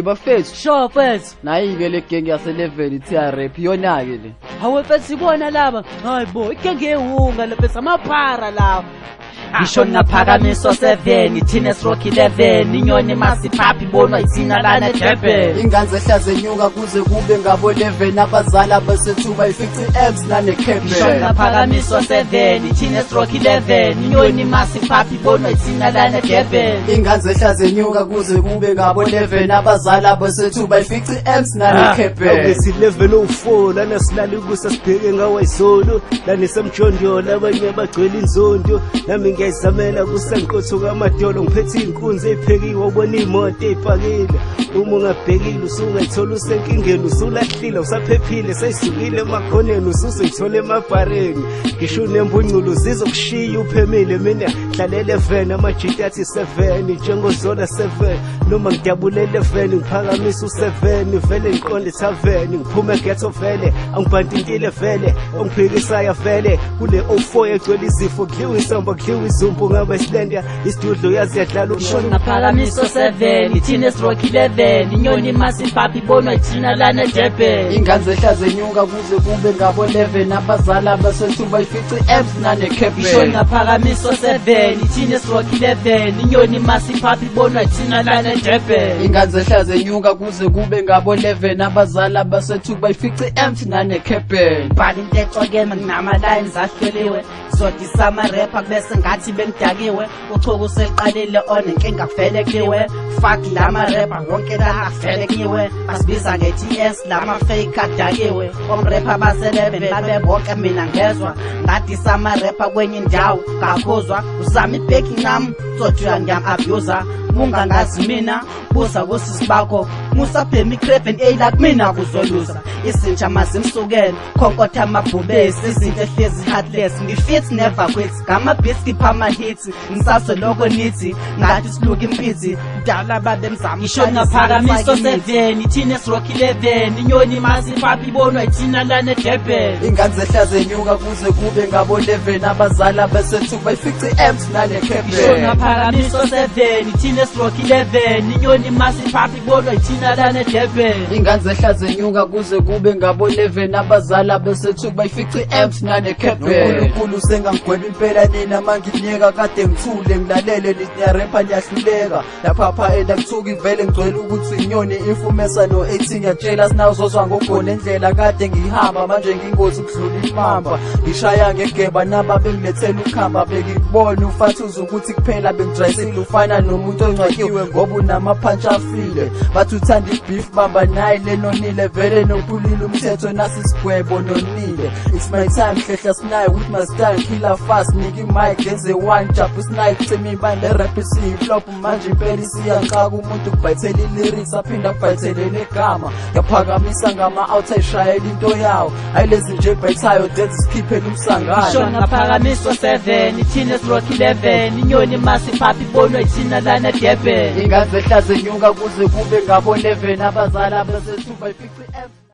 Bafethu, Sure mfethu. Nayi-ke le genge yase-11 ithi rap, iyona-ke le. Hawe mfethu, ibona laba. Hayi bo, igenge yewunga le mfethu, amaphara lawa. Ngisho ngaphakamiso 7, ithina stroke 11, inyoni masiphaphi ibonwa ithina lana eDurban. Ingane zehla zenyuka kuze kube ngabo 11, abazali abasethuba ifici M's Ngisho nane-cabin. ngaphakamiso 7, ithina stroke 11, inyoni masiphaphi ibonwa ithina lana eDurban. Ingane zehla zenyuka kuze kube ngabo 11, abazali abasethuba ifici M's nane-cabin. Awuthi level 04 lana silala ukusa sibheke ngawayizolo lana semjondolo, abanye bagcwele inzondo, nami ngiyayizamela kusenqotho kamadolo, ngiphethe iy'nkunzi ey'phekiwe, ubona iy'moto ey'pakile. Uma ungabhekile usungayithola usenkingeni, usulahlile, usaphephile, seyisukile emakhoneni, usuzoyithola emabhareni, ngisho unempunculo zizokushiya uphemile. Mina hlalele even amajiti athi 7 njengozola 7, noma ngidabulele even ngiphakamisa u7, vele ngiqonde tavern, ngiphume eghetto, vele angibhantintile, vele ongiphikisayo vele kule 04 egcwele izifo, kudliwa isamba, kudliwa izumpu, ngaba isilenda isidudlo yazi yadlala. Ngisho ngaphakamiso 7, ithina stroke 11, inyoni masiphaphi ibonwa ithina lana eDurban. Ingane zehla zenyuka kuze kube ngabo 11, abazali abasethuba ifici M's Ngisho nane-cabin. ngaphakamiso 7, ithina stroke 11, inyoni masiphaphi ibonwa ithina lana eDurban. Ingane zehla zenyuka kuze kube ngabo 11, abazali abasethuba ifici M's nane-cabin. Bhala into ecokeme, nginama-lines ahleliwe, zodisa ama-rapper bese ngathi bengidakiwe. Uchuku useliqalile, onenkinga kuvele kuliwe. Fuck lama-rapper wonke la avele kuyiwe, basibiza nge-TS lama-fake adakiwe. Omrapper base-11 babe bonke, mina ngezwa ngadisa ama-rapper kwenye indawo ngakhuzwa. Uzama ibheki nami tsothuya, ngiyam-abuser. Mungangazi mina, buza kusisi bakho. Musabhema i-craven a la kumina kuzoluza izinja mazimsukele khonkotha amabhubesi, izinto ehlezi heartless. Ngifit never quit ngama-beats, khipha ama-hits, ngisasoloko nithi ngathi siluka impithi kudala babemzama. Ngisho ngaphakamiso 7, ithina stroke 11, inyoni masiphaphi ibonwa ithina lana eDurban. Ingane zehla zenyuka kuze kube ngabo 11, abazali abasethuba ifici M's Ngisho nane-cabin. ngaphakamiso 7, ithina stroke 11, inyoni masiphaphi ibonwa ithina lana eDurban. Ingane zehla zenyuka kuze kube ngabo 11, abazali abasethuba ifici M's nane-cabin. Unkulunkulu sengangigweba impela nina manginyeka, kade ngithule ngilalele, nithi niyarepha, niyahluleka laphapha elakuthuki, vele ngigcwele ukuthi inyoni ifumesa no-18. Ngiyakutshela sinawuzozwa ngogona endlela kade ngihamba, manje ngingozi kudlula imamba, ngishaya ngegeba naba bengilethela ukhamba, bengikubona ufathuza ukuthi kuphela bengidrayisile, ufana nomuntu ongcwakiwe ngoba unamaphantshi afile. Bathi uthanda i-beef, bamba nayi lenonile, vele nophulile umthetho, nasi isigwebo nonile. It's my time, hlehla sinayo with my style, killer fast, nika imic, ngenze one jump usinayo, cima ibani le rap isiyi-flop manje, impela isiyanxaka. Umuntu kubhayithela i-lyrics, aphinde akubhayithele negama, ngiyaphakamisa ngama-out, ayishayela into yawo, hayi lezi nje ebhayithayo denze sikhiphele umsangano. Ngisho ngaphakamiso 7, ithina stroke 11, inyoni masiphaphi ibonwa ithina lana eDurban. Ingane zehla zenyuka kuze kube ngabo 11, abazali abasethuba ifici M's.